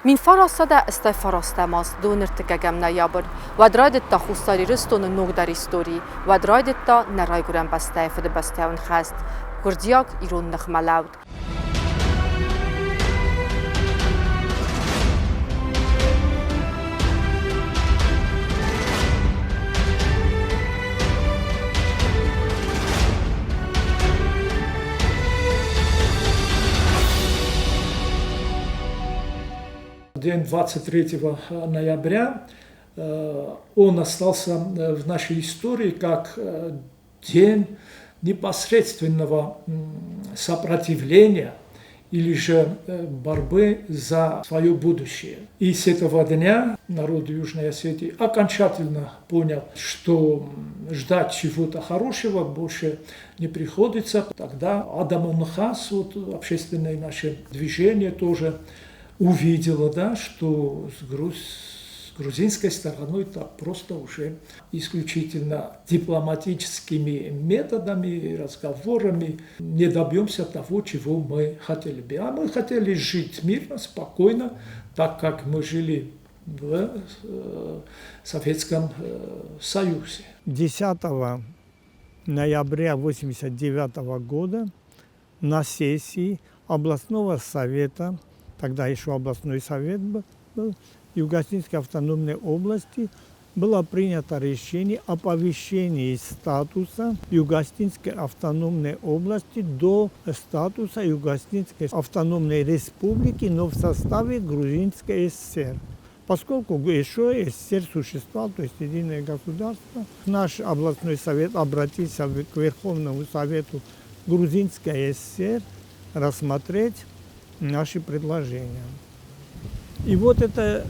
1989 аз, доны ӕртыккӕгӕм ноябрь. Уӕд райдыдта Хуссар Ирыстоны ногдӕр истори, уӕд райдыдта нӕ райгуырӕн бӕстӕйы Фыдыбӕстӕйон хӕст, гуырдзиаг-ирон ныхмӕлӕуд. День 23 ноября он остался в нашей истории как день непосредственного сопротивления или же борьбы за свое будущее. И с этого дня народ Южной Осетии окончательно понял, что ждать чего-то хорошего больше не приходится. Тогда Адӕмон Ныхас, вот общественное наше движение тоже увидело, да, что с грузинской стороной так просто уже исключительно дипломатическими методами, разговорами не добьемся того, чего мы хотели бы. А мы хотели жить мирно, спокойно, так как мы жили в Советском Союзе. 10 ноября 1989 года на сессии областного совета, тогда еще областной совет был, Юго-Осетинской автономной области, было принято решение о повышении статуса Юго-Осетинской автономной области до статуса Юго-Осетинской автономной республики, но в составе Грузинской ССР. Поскольку еще СССР существовал, то есть единое государство, наш областной совет обратился к Верховному совету Грузинской ССР рассмотреть наши предложения. И вот это,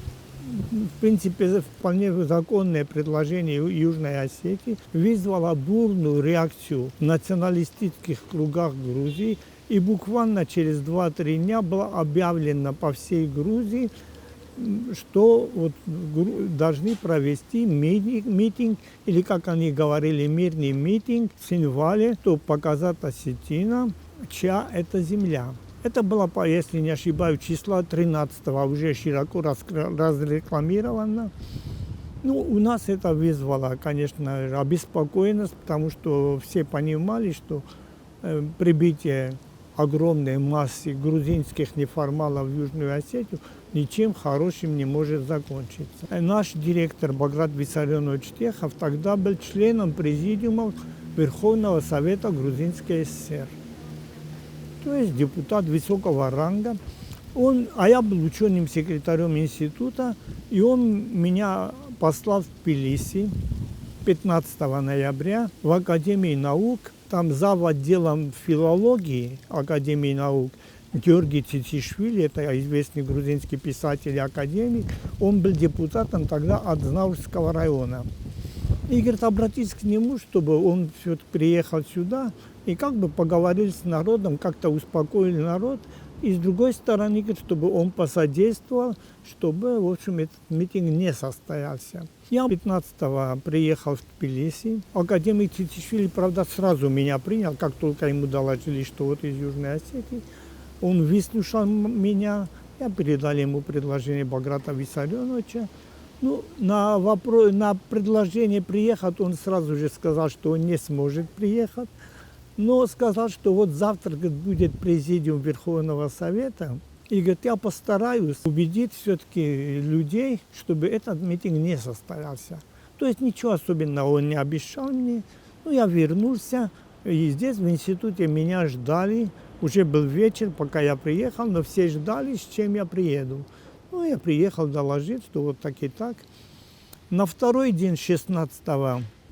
в принципе, вполне законное предложение Южной Осетии вызвало бурную реакцию в националистических кругах Грузии. И буквально через 2-3 дня было объявлено по всей Грузии, что вот должны провести митинг, или, как они говорили, мирный митинг в Цхинвале, чтобы показать осетинам, чья это земля. Это было, если не ошибаюсь, числа 13 уже широко разрекламировано. Ну, у нас это вызвало, конечно, обеспокоенность, потому что все понимали, что прибытие огромной массы грузинских неформалов в Южную Осетию ничем хорошим не может закончиться. Наш директор Баграт Виссарионович Техов тогда был членом президиума Верховного Совета Грузинской ССР. То есть депутат высокого ранга. А я был ученым секретарем института, и он меня послал в Тбилиси 15 ноября в Академии наук, там зав. Отделом филологии Академии наук Георгий Цицишвили, это известный грузинский писатель и академик, он был депутатом тогда от Знаурского района. И говорит, обратись к нему, чтобы он все-таки приехал сюда и как бы поговорили с народом, как-то успокоили народ. И с другой стороны, говорит, чтобы он посодействовал, чтобы, в общем, этот митинг не состоялся. Я 15-го приехал в Тбилиси. Академик Цицишвили, правда, сразу меня принял, как только ему доложили, что вот из Южной Осетии. Он выслушал меня, я передал ему предложение Баграта Виссарионовича. Ну, на предложение приехать он сразу же сказал, что он не сможет приехать. Но сказал, что вот завтра, говорит, будет президиум Верховного Совета. И говорит, я постараюсь убедить все-таки людей, чтобы этот митинг не состоялся. То есть ничего особенного он не обещал мне. Ну, я вернулся, и здесь в институте меня ждали. Уже был вечер, пока я приехал, но все ждали, с чем я приеду. Ну, я приехал доложить, что вот так и так. На второй день, 16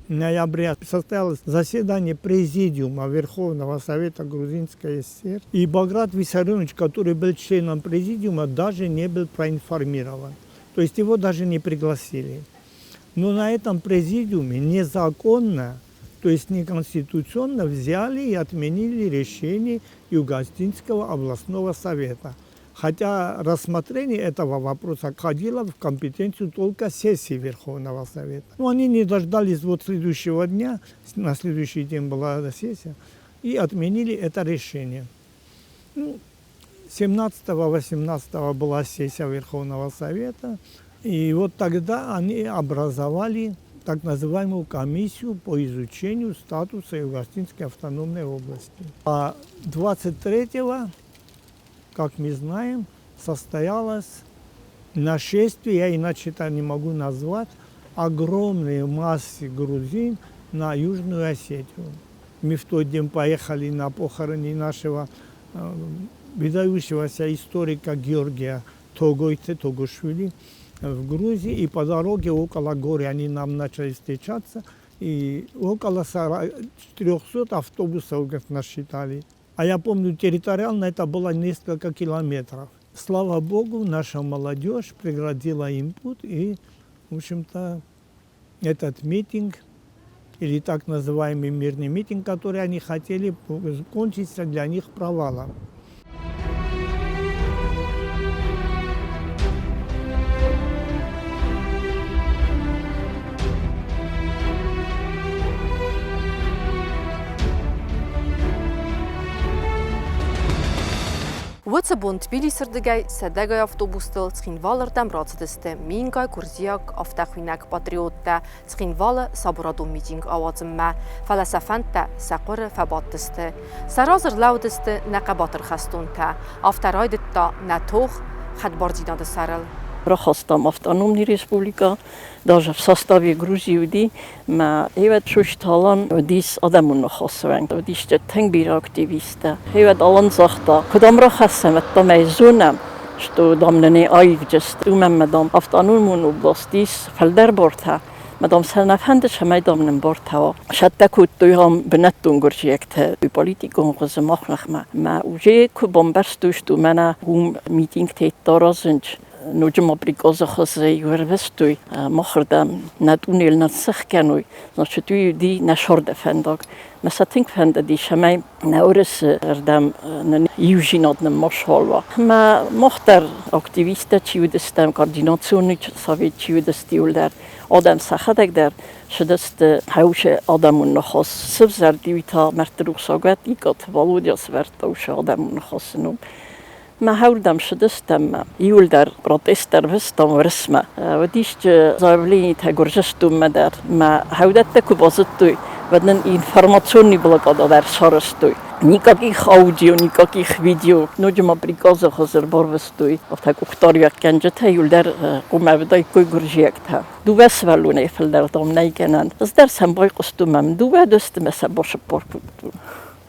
ноября, состоялось заседание Президиума Верховного Совета Грузинской ССР. И Баграт Виссарионович, который был членом Президиума, даже не был проинформирован. То есть его даже не пригласили. Но на этом президиуме незаконно, то есть неконституционно взяли и отменили решение Юго-Осетинского областного совета. Хотя рассмотрение этого вопроса входило в компетенцию только сессии Верховного Совета. Но они не дождались вот следующего дня, на следующий день была сессия, и отменили это решение. Ну, 17-18 была сессия Верховного Совета, и вот тогда они образовали так называемую комиссию по изучению статуса Юго-Осетинской автономной области. А 23-го, как мы знаем, состоялось нашествие, я иначе это не могу назвать, огромные массы грузин на Южную Осетию. Мы в тот день поехали на похороны нашего выдающегося историка Георгия Тогойте, Тогошвили, в Грузии, и по дороге около горы они нам начали встречаться, и около 400 автобусов, как насчитали. А я помню, территориально это было несколько километров. Слава Богу, наша молодежь преградила им путь, и, в общем-то, этот митинг, или так называемый мирный митинг, который они хотели, кончился для них провалом. Уыцы бон Тбилисы рдыгӕй сӕдӕгай автобустыл Цхинвалы рдӕм рацыдысты мингай гуырдзиаг афтӕхуыйнӕг патриоттӕ Цхинвалы сабырадон митинг ауадзынмӕ, фӕлӕ сӕ фӕндтӕ сӕ хъуыры фӕбадтысты. Сӕ разы рлӕууыдысты нӕ хъӕбатыр хӕстонтӕ. Афтӕ райдыдта нӕ тох хӕдбардзинады сӕрыл. Рахастам автономный республикӕ, даже в составе Грузии уыди, мӕ ӕвӕд Шушталан уыдис адӕмон ныхасвӕнг, уыдис тынг бирӕ активисттӕ. Ӕвӕд Алан загъта, куыд ӕм рахӕссӕм, ӕддӕм ӕй зонӕм, что дам нын аивджыст, уымӕн мӕ дам автономон область ис фылдӕр бартӕ, мӕ дам сӕ нӕ фӕнды, цӕмӕй дам нын бартӕ уа. Сӕттӕ кодтой ам бынӕттон гуырдзиӕгтӕ политикон хуызы мах ныхмӕ. Мӕ уже куы бамбӕрстой, что мӕнӕ уым митингтӕ аразынц, ноджы ма приказы хуызы ӕрвыстой махырдӕм, нӕ тъунел нӕ сых кӕной, значит, уый уыди нӕ сӕрды фӕндаг. Мӕ сӕ тынг фӕндыди, цӕмӕй нӕ уырысы рдӕм нын иудзинад нын ма суа. Ӕмӕ мах дӕр активисттӕ чи уыдыстӕм, координационный совет чи уыдысты иуылдӕр, адӕм сӕхӕдӕг дӕр цыдысты хъӕусы адӕмон ныхас. Сывзӕрди уый та мӕрдты рухсагуат Икъаты Валодя сӕвӕрдта уыцы адӕмон ныхасы ном. Мӕ хӕрдӕм цыдыстӕм, иуылдӕр протест ӕрвыстам Уырысмӕ. Уыдис заявлениетӕ Гуырдзыстонмӕ дӕр. Мӕ хӕудӕттӕ куы базыдтой, уӕд нын информационный блокада дӕр сарӕзтой. Никаких аудио, никаких видео. Ноджы ма приказы хуызы ӕрбарвыстой. Афтӕ къухдариуӕггӕнджытӕ иуылдӕр хъуамӕ уыдаиккой гуырдзиӕгтӕ. Дыууӕ сывӕллонӕй фылдӕр дам нӕй гӕнӕн. Ӕз дӕр сӕм байхъуыстон ӕмӕ дыууӕ дӕсты мӕ сӕ басыппар кодтон.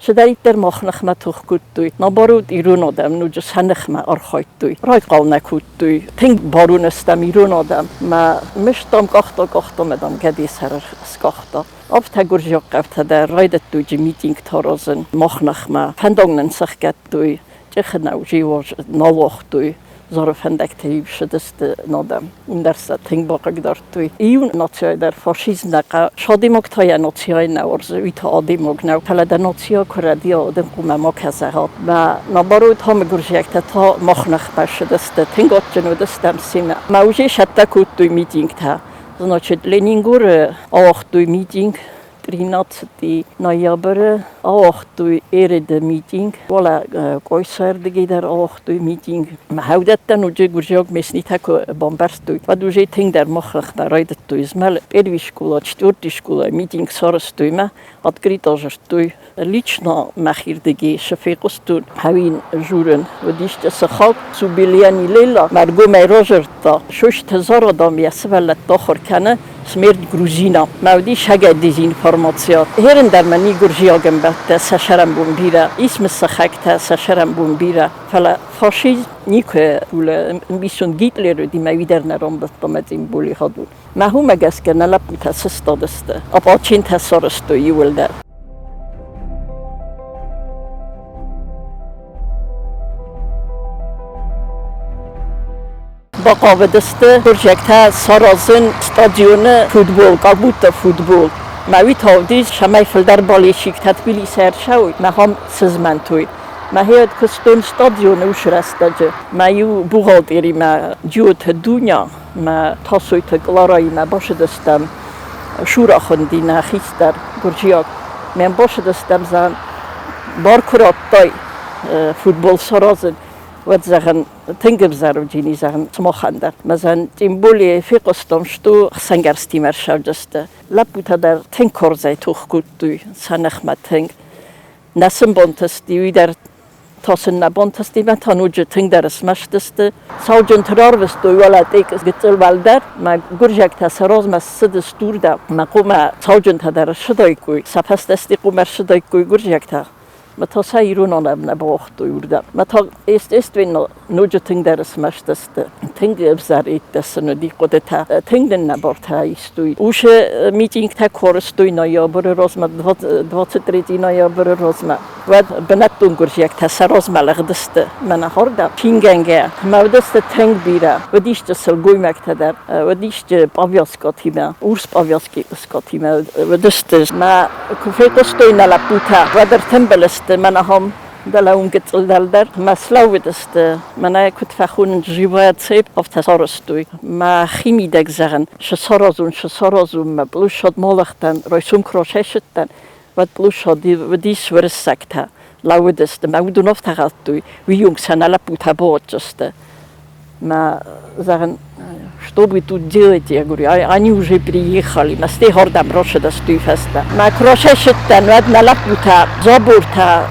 Цыдӕриддӕр мах ныхмӕ тох кодтой, наоборот, ирон адӕм ноджы сӕ ныхмӕ архайдтой, райхъал нӕ кодтой. Тынг барон стӕм ирон адӕм. Мӕ мыстам къахта-къахта, мӕ дам гӕдыйы сӕр скъахта. Афтӕ гуырдзиаг хъӕутӕ дӕр райдыдтой митингтӕ аразын мах ныхмӕ. Фӕндаг нын сӕхгӕдтой, чъыхынау зиуаз нал уагътой. Зары фӕндӕгтӕ-иу ссыдысты адӕм. Уым дӕр сӕ тынг бахъыгдардтой. Иу нацийӕ дӕр фашизм нӕ хъӕуы. Адӕймаг та йӕ нацийӕ нӕ уарзы, уый та адӕймаг нӕу. Фӕлӕ дӕ нацийӕ куы рӕдийа, уӕд ын хъуамӕ ма зӕгъа. Мӕ наоборот, хамы гуырдзиӕгтӕ та мах ныхмӕ ссыдысты. Тынг адджын уыдыстӕм семӕ. Мӕ уже сӕттӕ кодтой митингтӕ. Значит, Ленингоры ауагътой митинг 13 ноябры ауагътой Ереды митинг, уӕлӕ Къойсӕрдыгӕй дӕр ауагътой митинг. Хӕудӕттӕн уже гуырдзиаг местнитӕ куы бамбӕрстой, уӕд уже тынгдӕр махрӕгътӕ райдыдтой змӕлы. Первый школа, четвертый школа митинг сарӕзтой мӕ открыто жырдтой. Лично мӕхирдыгӕй цы фехъуыстон, хӕуин журын уыдисты сыхаг Субелиани Лейла мӕргомӕй разырдта, Состы Зара, дам, йӕ сывӕллӕтты ахуыр кӕны смерть грузина. Мӕ уыди сӕгӕй дезинформация. Херын дӕр мӕ ни гуырдзиаг ӕмбӕлттӕ сӕ сӕрӕнбон бирӕ, ис сыхӕгтӕ сӕ сӕрӕнбон бирӕ, фӕлӕ фашизм никуы улы. Ӕмбисонд Гитлер уыди, мӕ уый дӕр нӕ рамбылдта мӕ Цъимболи хӕдон. Мӕ уымӕ гӕсгӕ нӕ лӕппутӕ сыстадысты, апалчинтӕ сарӕзтой иууылдӕр. Бахъавыдысты гуырдзиӕгтӕ саразын стадионы футбол, как будто футбол. Мӕ уый та уыдис, цӕмӕй фылдӕр болельщиктӕ Тбилисы ӕрцӕуой, мӕ ахӕм сызмӕнтой. Мӕхи куыстон стадионы уыцы рӕстӕджы. Мӕ иу бухгалтеримӕ Джиоты Дуня, мӕ Тасойты Клараимӕ бацыдыстӕм Шура хуынди нӕ хистӕр гуырдзиаг. Мӕм бацыдыстӕм, зӕгъӕм, бар куы радтай футбол саразын. Уӕд, зӕгъын, тынг ӕвзӕр уыди, зӕгъын, сымахӕн дӕр. Мӕ, зӕгъын, тем более фехъуыстон, что хсӕнгӕрзтимӕ ссӕуджысты. Лӕппутӕ дӕр тынг хорзӕй тох кодтой сӕ ныхмӕ тынг. Нӕ сын бантысти, уый дӕр та сын нӕ бантысти, мӕ та ноджы тынгдӕр смӕсты сты. Сауджынты рарвыстой уӕлӕ тъекъ гыццыл уӕлдӕр, мӕ гуырдзиӕгтӕ сӕ размӕ ссыдысты уырдӕм. Мӕ хъумӕ сауджынтӕ дӕр ссыдаиккой, сӕ фӕстӕ сти хъумӕ ссыдаиккой гуырдзиӕгтӕ. Мӕ та сӕ ирон адӕм нӕ бауагътой уырдӕм. Мӕ та естественно ноджы тынгдӕр смӕсты сты. Тынг ӕвзӕр идтӕ сын уыди хъуыдытӕ. Тынг нын нӕ бартӕ истой. Усы митингтӕ корыстой ноябры размӕ, 23 ноябры размӕ. Уӕд бынӕттон гуырдзиӕгтӕ сӕ размӕ лыгъдысты мӕнӕ хордӕм. Чингӕнгӕ. Мӕ уыдысты тынг бирӕ. Уыдисты сылгоймӕгтӕ дӕр, уыдисты пъавязкатимӕ, урс пъавязкатимӕ уыдысты. Мӕ куы фехъуыстой нӕ лӕппутӕ, уӕд ӕртымбыл сты мӕнӕ ахӕм дӕлӕ уым гыццыл дӕлдӕр мӕ слӕууыдысты, мӕнӕ куыд фӕхонынц живая цепь, афтӕ сарӕзтой. Мӕхимидӕг зӕгъын, цы саразон, цы саразон, мӕ площад малыхтӕн, райсом куы расайсыдтӕн, уӕд площад уыдис уырыссӕгтӕ лӕууыдысты, мӕ уыдон афтӕ гъӕдтой, уыйонг сӕ нӕ лӕппутӕ бауадздзысты. Мӕ, зӕгъын, что вы тут делаете? Я говорю, они уже приехали. Мӕ стӕй хордӕм рацыдысты фӕстӕ. Мӕ куы расайсыдтӕн, уӕд нӕ лӕппутӕ забортӕ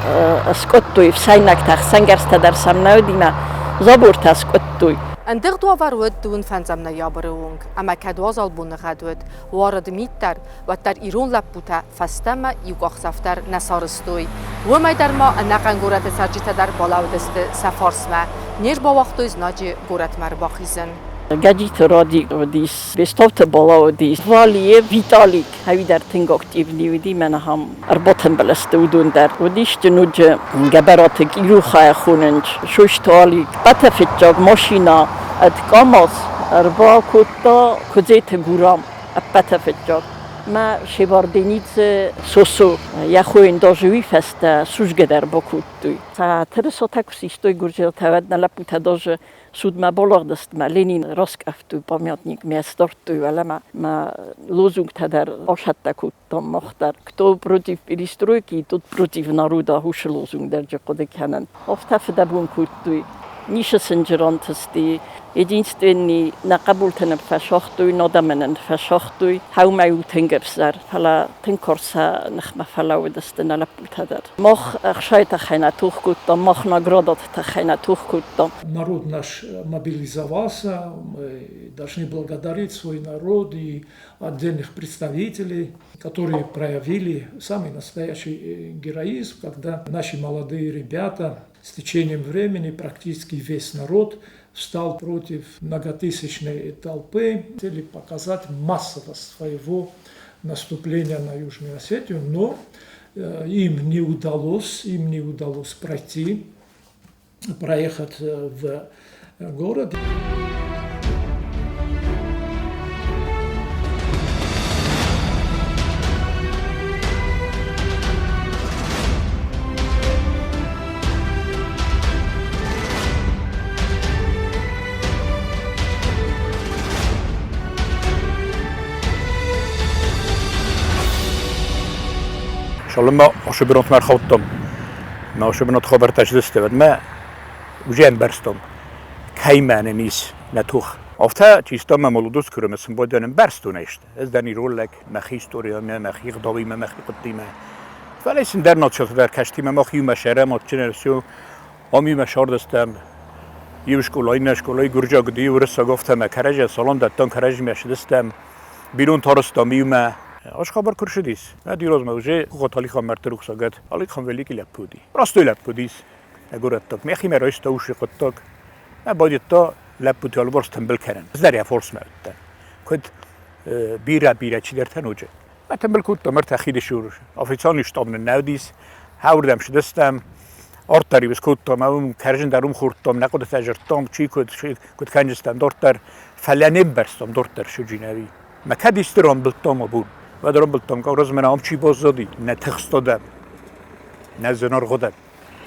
скодтой, ӕфсӕйнӕгтӕ, ӕхсӕнгӕрзтӕ дӕр сӕм нӕ уыди, мӕ забортӕ скодтой. Ӕндыгъд уавӕр уыд дыууын фӕндзӕм ноябры онг, ӕмӕ кӕд уазал боныгъӕд уыд, уарыд мит дӕр, уӕддӕр ирон лӕппутӕ фӕстӕмӕ иу къахдзӕф дӕр нӕ сарӕзтой. Уымӕй дӕр ма ӕнӕхъӕн горӕты цӕрджытӕ дӕр балӕудысты сӕ фарсмӕ, не рбауагътой знаджы горӕтмӕ ӕрбахизын. Гӕджиты Радик уыдис, Бестауты Бала уыдис, Валиев Виталик, ӕви дӕр тынг активный уыди, мӕнӕ ахӕм ӕрбатымбыл сты уыдон дӕр. Уыдисты ноджы Гӕбӕраты Кирюхайы хонынц, Состы Алик, ӕппӕты машинӕ ӕд КАМАЗ ӕрбакодта Куыдзеты Гурам. Ӕппӕты фыццаг мӕ Шеварденидзе Сосо йӕ хойын даже уый фӕстӕ судзгӕ дӕр бакодтой. Сӕ тырысатӕ куы систой гуырдзиатӕ, уӕд нӕ лӕппутӕ даже судмӕ балагъдысты мӕ Ленин раскъӕфтой памятник мӕ сдардтой уӕлӕмӕ. Мӕ лозунгтӕ дӕр асӕттӕ кодтам мах дӕр. Кто против перестройки, тот против народа, уыцы лозунг дӕр хъуыды кӕнын. Афтӕ фыдӕбон кодтой. Ницы сын антысти. Единственный нӕ хъӕбултӕ нын фӕсагътой, нӕ адӕмы нын фӕсагътой. Хъӕумӕ у тынг ӕвзӕр, фӕлӕ тынг хорз сӕ ныхмӕ фӕлӕууыдысты нӕ лӕппутӕ дӕр. Мах ӕхсайы тыххӕй нӕ тох кодтам, мах наградаты тыххӕй нӕ тох кодтам. Народ наш мобилизовался, мы должны благодарить свой народ и отдельных представителей, которые проявили самый настоящий героизм, когда наши молодые ребята с течением времени практически весь народ встал против многотысячной толпы, хотели показать массовость своего наступления на Южную Осетию, но им не удалось пройти, проехать в город. Цалынмӕ уыцы бынатмӕ ӕрхаудтам, мӕ уыцы бынаты хабӕрттӕ ссыдысты, уӕдмӕ уже ӕмбӕрстон, кӕй мӕнӕн ис нӕ тох. Афтӕ чисто мӕ молодость куры сын бодӕн ӕмбӕрстон ӕсты. Ӕз дӕн ирон лӕг, мӕхи историямӕ, мӕхи гъдауимӕ, мӕхи хъуыддимӕ. Фӕлӕ сын дӕр нацилты дӕр кастимӕ мах иумӕ сӕрӕм, адджын ӕрцу, ам иумӕ сардыстӕм. Иу скъола, иннӕ скъолайы гуырдзиаг уыди, уырыссаг афтӕ мӕ кӕрӕдзийӕн салам дӕттам, кӕрӕдзимӕ цыдыстӕм. Бинонтӕ арызтам иумӕ. Ас хабар куы рцыдис, уӕд ирозмӕ уже Хугъаты Алихан мӕрдты рухсагӕд. Алихан великий лӕппу уыди. Простой лӕппу уыдис, нӕ горӕттаг. Мӕхимӕ райста усы хъуыддаг. Мӕ байдыдта лӕппуты алыварс тымбыл кӕнын. Ӕз дӕр йӕ фарсмӕ уыдтӕн. Куыд бирӕ-бирӕ чидӕртӕ ноджы. Мӕ тымбыл кодтам ӕртӕ хиды цур. Официалон штаб нын нӕ уыдис. Хӕуырдӕм цыдыстӕм. Арт дӕр-иу скодтам, ӕмӕ кӕрдзын дӕр уым хордтам, нӕ хъуыдытӕ зыдтам, чи куыд кӕндзыстӕм дарддӕр. Фӕлӕ не мбӕрстам дарддӕр суджинӕви. Мӕ кӕд исты рамбылдтам абон, уӕд рамбылдтам кауразмӕ ам чи баззади, нӕ тыхст адӕм, нӕ зынаргъ адӕм,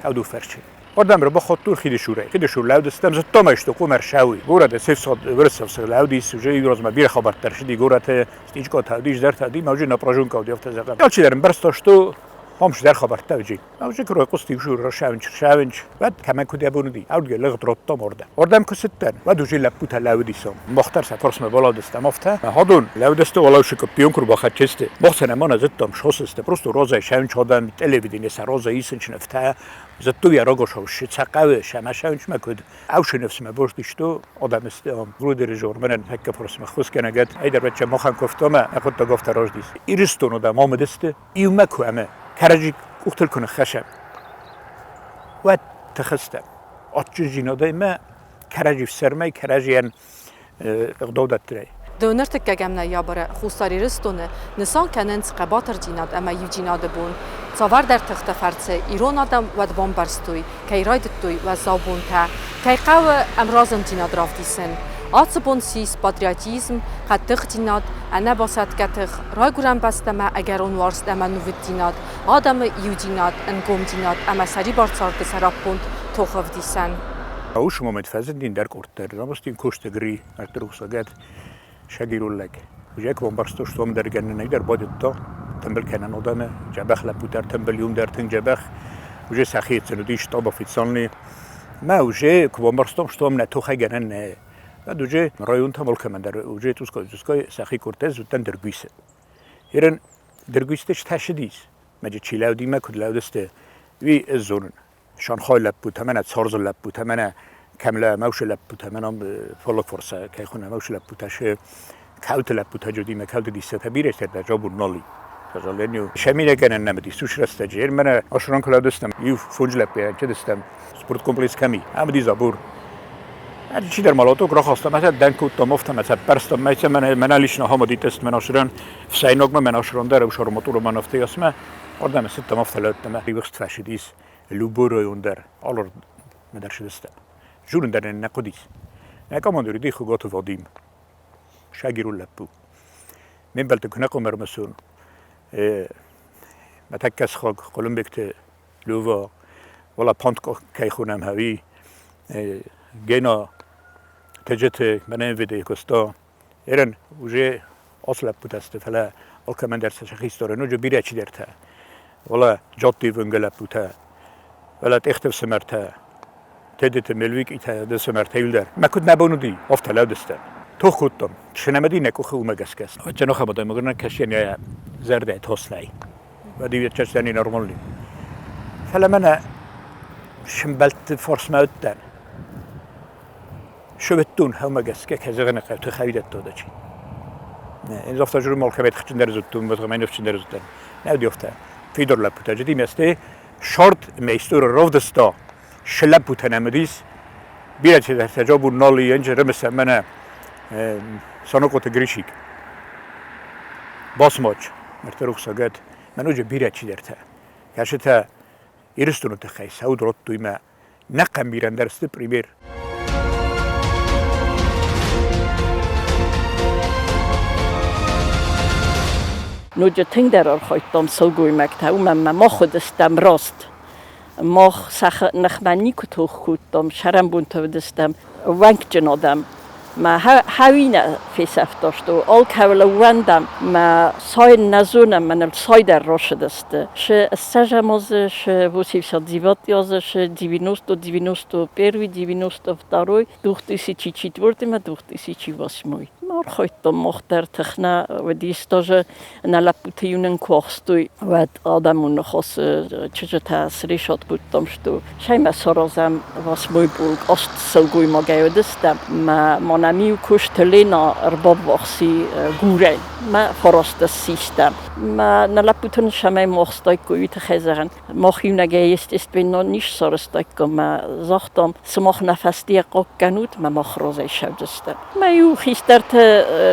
ӕвду фӕрчы. Ардӕм ӕрбахаттой Хидысурӕй. Хидысур лӕудыстӕм, зыдтам ӕй, что къумӕр сауи. Горӕты сефсад Вырыссӕфсӕг лӕудис, уже иу размӕ бирӕ хабӕрттӕ рцыди горӕты, стичкъотӕ уыдис, дӕртӕ уыди, мӕ уже напряженка уыди, афтӕ зӕгъӕм. Алчидӕр ӕмбӕрста, что Хамш дер хабӕрттӕ уыди. Ӕвзӕр куы райхъуысти шавынч, уӕд кӕмӕн куыд йӕ бон уыди, ардыгӕй лыгъд радтам ардӕм. Ардӕм куы цыдтӕн, уӕд уже лӕппутӕ лӕууыдисӕм. Мах дӕр сӕ фарсмӕ баладыстӕм афтӕ. Хадон лӕууыдысты уӕлӕусы къуппион куы рбахӕццӕ Мах сӕ нӕма нӕ зыдтам, шоссесты, просто розӕй шавынч адӕм, телевидение сӕ розӕй исынч нывтӕ. Зыдтой йӕ рагошау, сӕ хъӕуы, сӕ мӕ шавынчмӕ куыд. Ӕвшы ныфсмӕ бостысты адӕмы сты ам. Грудеры мӕнӕн тӕккӕ фарсмӕ ххуысгӕнӕгӕд, ӕйдӕр махӕн куывтамӕ, нӕ хъуыддаг афтӕ раздис. Ирыстон адӕм ам уыдысты, иумӕ куы ӕмӕ кӕрӕдзи къухтыл куы ныххӕсӕм, уӕд тыхыстӕм. Адджындзинадӕй мӕ кӕрӕдзи фсӕрмӕй, кӕрӕдзийӕн ӕгъдау дӕттынӕй. Доныртыккӕгӕм ноябры Хуссар Ирыстоны нысан кӕнынц хъӕбатырдзинад ӕмӕ иудзинады бон. Цавӕрдӕр тыхты фӕрцы ирон адӕм уӕд бамбӕрстой, кӕй райдыдтой уӕззау бонтӕ, кӕй хъӕуы ӕмразындзинад равдисын. Ацы бон ссис патриотизм, хъӕддыхдзинад, ӕнӕбасӕтгӕ тых, райгуырӕн бӕстӕмӕ ӕгӕрон уарзт ӕмӕ нувыддзинад, адӕмы иудзинад, ӕнгомдзинад ӕмӕ сӕрибар царды сӕраппонд тохы ӕвдисӕн. Уыцы момент фӕзынди ӕндӕр къорд дӕр. Замостин кусты Гри, ӕртырухсагӕд шагирон лӕг. Уже куы бамбӕрстой, что ам дӕр гӕнӕн дӕр бадыдта, тымбыл кӕнӕн адӕмы, дзӕбӕх лӕппу дӕр тымбыл, иум дӕр тынг дзӕбӕх. Уже сӕхицӕн уыди штаб официальный. Мӕ уже куы бамбӕрстам, что ам нӕ тохӕй гӕнӕн нӕ. Уӕд уже районтӕм алкӕмӕн дӕр уже цъусгай-цъусгай сӕхи къордтӕ зыдтӕн Дыргуисы. Ерын Дыргуисты стӕсыдис, мӕ чи лӕудимӕ куыд лӕудысты, уый ӕз зонын. Шанхай лӕппутӕ, мӕнӕ Цорзы лӕппутӕ, мӕнӕ Кемле Мӕушы лӕппутӕ, мӕнӕ Фолокфорса, кӕй хуынӕм Мӕушы лӕппутӕ, шы кауты лӕппутӕ джудимӕ кауты диссатӕ бирӕ стердӕ жабур ноли. К сожалению, шамилегӕнӕн нӕ уыдис уыцы рӕстӕджы. Мӕнӕ ашыран куы лӕудыстӕм, иу фондз лӕппуйӕ чыдыстӕм спорткомплекс кӕми, ам уыди забор. Чидӕр молоток рахаста, мӕ дӕн кодтам, афтӕ мӕ цӕппӕрстам, мӕ мӕнӕ лично хамадитест мӕн ашыран, фсӕйнагмӕ мӕн ашыран дӕр, ӕвсарматура мӕн афтӕ ясмӕ, ардӕм цыдтам, афтӕ лӕудтам, ривӕхст фӕсыдис любой район дӕр, алы дӕр сыдыстӕм. Журын дӕр нӕ хъуыдис. Нӕ командир уыди Хуыгаты Вадим, шагирон лӕппу. Ме мбӕлтты куы нӕ хъуамӕ ӕрмӕсон, мӕ тӕккӕ сыхаг Хъуылымбегты Лёва, уӕлӕ Панткъо кӕй хонӕм ӕви Гена Теджеты мӕнӕ МВД-йы куыста. Ерын уже ацы лӕппутӕ сты, фӕлӕ алкӕмӕн дӕр сӕ хистӕры ноджы бирӕ чидӕртӕ. Уӕлӕ Джотты Ивангы лӕппутӕ, уӕлӕ Тъехты фсымӕртӕ, Тедеты Мелвикъитӕ, ды фсымӕртӕ иуылдӕр. Мӕ куыд нӕ бон уыди, афтӕ лӕудыстӕм. Тох кодтам. Сынӕмӕди нӕ къухы уымӕ гӕсгӕ. Ӕцӕнохӕ мыгырна кӕсӕн йӕ зӕрдӕ тослӕй. Уӕд честно нормальный. Фӕлӕ мӕнӕ сымбӕлтты фарсмӕ уыдтӕн. Сывӕттон хӕумӕ гӕсгӕ кӕй зӕгъын хъӕуы, тыхӕй дӕттодачи. Эн завтра журу молкавет хчындер зуттун, базгамай нефчындер зуттен. Нӕ диофта. Фидор лӕппутӕ джиди месте шорт мейстур ровдыста. Шлӕппутӕ нӕмыдис. Бирӕ чидӕртӕ джобур ноли енджи рымысӕ мӕнӕ Санокоты Гришик. Басмач, мӕртӕрухсагӕд, мӕн уджы бирӕ чидӕртӕ. Кӕсытӕ Ирыстоны тыххӕй сауд родтой мӕ нӕ хъӕмбирӕн дӕр сты пример. Ноджы тынгдӕр архайдтам сылгоймӕгтӕ, уымӕн ӕмӕ мах уыдыстӕм раст. Мах сӕ ныхмӕ никуы тох кодтам, сӕрӕнбонты уыдыстӕм ӕууӕнкджын адӕм. Мӕ хауинӕ фесӕфтысты, алкӕуыл ӕууӕндӕм, мӕ сайын нӕ зонӕм, мӕныл сай дӕр рацыдысты. Шы ссӕдзӕм азы, шы 89 азы, шы 90, 91, 92, 2004 ӕмӕ 2008. Архайдтам мах дӕр тых нӕ уыдис даже нӕ лӕппуты-иу нын куы ӕхстой, уӕд адӕмон ныхасы чызджытӕ срисат кодтам, что сӕмӕ саразӕм восьмой полк, аст сылгоймагӕй уыдыстӕм. Мӕ ма нӕм иу куысты Лена ӕрбаввахси Гурӕй. Мӕ фарасты систӕм. Мӕ нӕ лӕппутӕн сӕмӕй ма ӕхстаиккой, уый тыххӕй зӕгъын. Мах иунӕгӕй естественно не ссарыстаиккам мӕ загътам, сымах нӕ фӕстийӕ хъахъхъӕнут, мӕ мах разӕй ссӕудзыстӕм. Мӕ иу хистӕртӕ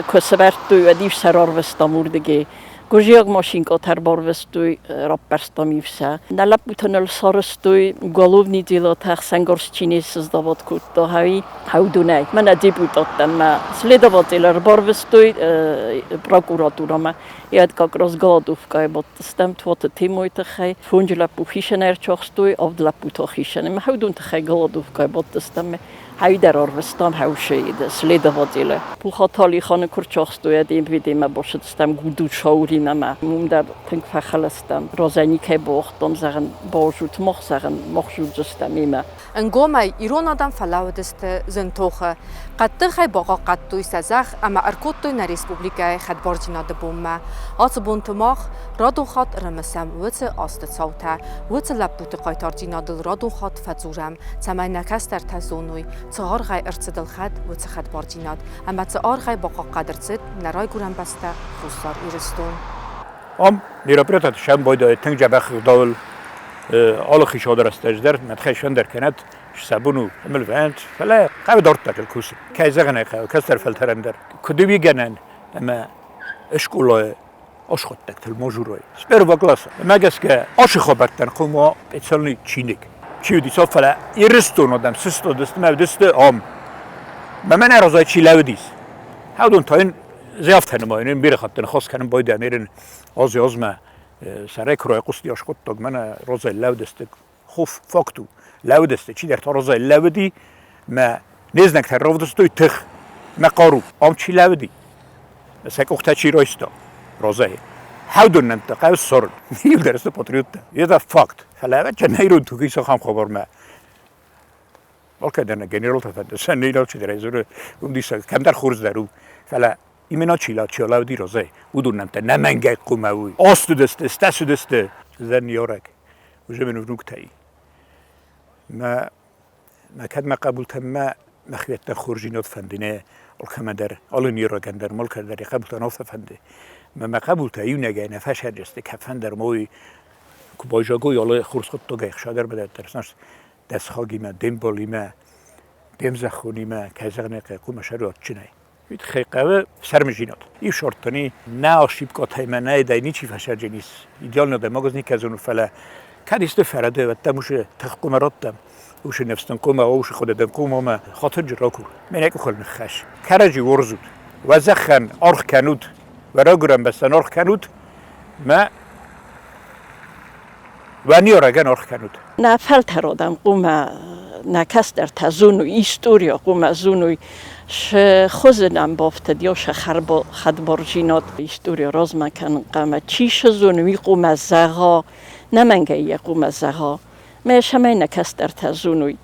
куы сӕвӕрдтой, уӕд-иу сӕ рарвыстам уырдыгӕй. Гуырдзиаг машинкъатӕ ӕрбарвыстой, раппӕрстам иу сӕ. Нӕ лӕппутӕ ныл сарӕзтой уголовный делотӕ, ӕхсӕнгарз чи не сыздавад кодта, хӕй хӕудонӕй. Мӕнӕ депутаттӕн мӕ следователь ӕрбарвыстой прокуратурӕмӕ. Йӕ как раз голодовкӕйы бадтыстӕм Туаты Тимойы тыххӕй. Фондз лӕппу хицӕн ӕрцахстой, авд лӕппу та хицӕн. Ӕмӕ хӕудон тыххӕй голодовкӕйы бадтыстӕм. Хӕйдӕр арвыстам хӕушейды следователы. Пухаталиханы куы рчахстой, ӕд МВД-мӕ басыдыстӕм Гудушауримӕ мӕ. Уым дӕр тынг фӕхӕлыстӕм. Разӕй никӕй бауагътам, зӕгъын, баузут мах, зӕгъын, мах зудзыстӕм имӕ. Ӕнгомӕй ирон адӕм фӕлӕууыдысты зын тохы. Хъӕддыхӕй бахъахъхъӕдтой сӕ зӕхх ӕмӕ ӕркодтой нӕ республикӕйы хӕдбардзинады бонмӕ. Ацы бонты мах радон хатт ӕрымысӕм уыцы азты цаутӕ, уыцы лӕппуты хъайтардзинадыл радон хатт фӕдзурӕм, цӕмӕй нӕ кӕстӕртӕ зоной, цы аргъӕй ӕрцыд ӕлхӕд уыцы хӕдбардзинад ӕмӕ цы аргъӕй бахъахъхъӕд ӕрцыд нӕ райгуырӕн бӕстӕ Хуссар Ирыстон. Ам мероприятиятӕ сӕм байдайы тынг дзӕбӕх ӕгъдауыл алы хицауады рӕстӕджы дӕр мӕтхӕй дӕр кӕнӕд сӕ бон у ӕмылвӕнд, фӕлӕ хъӕуы дарддӕр кусын. Кӕй зӕгъын ӕй хъӕуы, кӕстӕр фӕлтӕрӕн дӕр. Куыд у гӕнӕн ӕмӕ скъолайы асхуыддӕгтыл мажурой. С первого класса. Мӕ гӕсгӕ ацы хабӕрттӕн хъуамӕ специальный чиныг. Чи уыди, фӕлӕ Ирыстон адӕм сыстадысты мӕ уыдысты ам. Мӕ мӕнӕ разӕй чи лӕууыдис, уыдон та йын зӕфтӕ нымайын, ын бирӕ хатты ныхас кӕнын байдайӕм, ерын аз-азмӕ сӕрӕй куы райхъуысти аскъуыддаг, мӕнӕ разӕй лӕууыдысты хоф факт у. Лӕууыдысты, чидӕр та разӕй лӕууыди, мӕ не знӕгтӕ равдыстой тых мӕ хъару. Ам чи лӕууыди, сӕ къухтӕ чи райста разӕй. Хӕудон нӕмттӕ хъӕуы ссарын. Иу сты патриоттӕ. Это факт. Фӕлӕ ӕвӕццӕ нӕ ирон туг ис ахӕм хабармӕ. Алкӕдӕр нӕ генералтӕ фӕнды, сӕ нейрал чидӕр дзуры, уым диссаг, кӕмдӕр хорз дӕр у. Фӕлӕ именно чи лӕууыди разӕй, уыдон нӕмттӕ нӕмӕнгӕй хъуамӕ уой. Астыдысты, стӕсыдысты. Зӕн ярӕг уже мын внуктӕй. Мӕ мӕ кӕд мӕ хъӕбултӕн мӕ мӕхиуӕттӕн хорздзинад фӕнды, нӕ алкӕмӕ дӕр, алы ныййарӕгӕн дӕр, алкӕмӕ дӕр йӕ хъӕбултӕн афтӕ фӕнды. Мӕ мӕ хъӕбултӕ иунӕгӕй нӕ фӕсӕрджысты, кӕдфӕндӕр ма уый куы байзагой алы хорз хъуыддагӕй ӕхсадӕр бадӕттӕр, дӕ сыхагимӕ, де мбалимӕ, де мзӕххонимӕ, кӕй зӕгъын ӕй хъӕуы, хъуамӕ сӕруадджынӕй. Уый тыххӕй хъӕуы сӕрмызинад. Иу сорттӕн нӕ ошибкатӕй мӕ нӕ дӕй ничи фӕсӕрджын ис. Идеально адӕймаг никӕй зоны, фӕлӕ кӕд исты фӕрӕды, уӕд дӕм уыцы тых хъуамӕ раттӕм. Уыцы ныфс дын хъуамӕ, уыцы хъуыды дын хъуамӕ ӕмӕ хатырджы ракур. Мӕнӕ къухыл ныххӕс. Кӕрӕдзи уарзут. Уӕ зӕххӕн аргъ кӕнут, уӕ райгуырӕн бӕстӕн аргъ кӕнут, мӕ уӕ ныййарӕгӕн аргъ кӕнут. Нӕ фӕлтӕр адӕм хъуамӕ нӕ кӕстӕртӕ зоной история, хъуамӕ зоной шы хуызы нӕм бафтыд ё сӕ хӕдбардзинад история размӕ кӕнын хъуамӕ чи шы зоны, уый хъуамӕ зӕгъа, нӕмӕнгӕй йӕ хъуамӕ зӕгъа. Мӕ цӕмӕй нӕ кӕстӕртӕ зоной.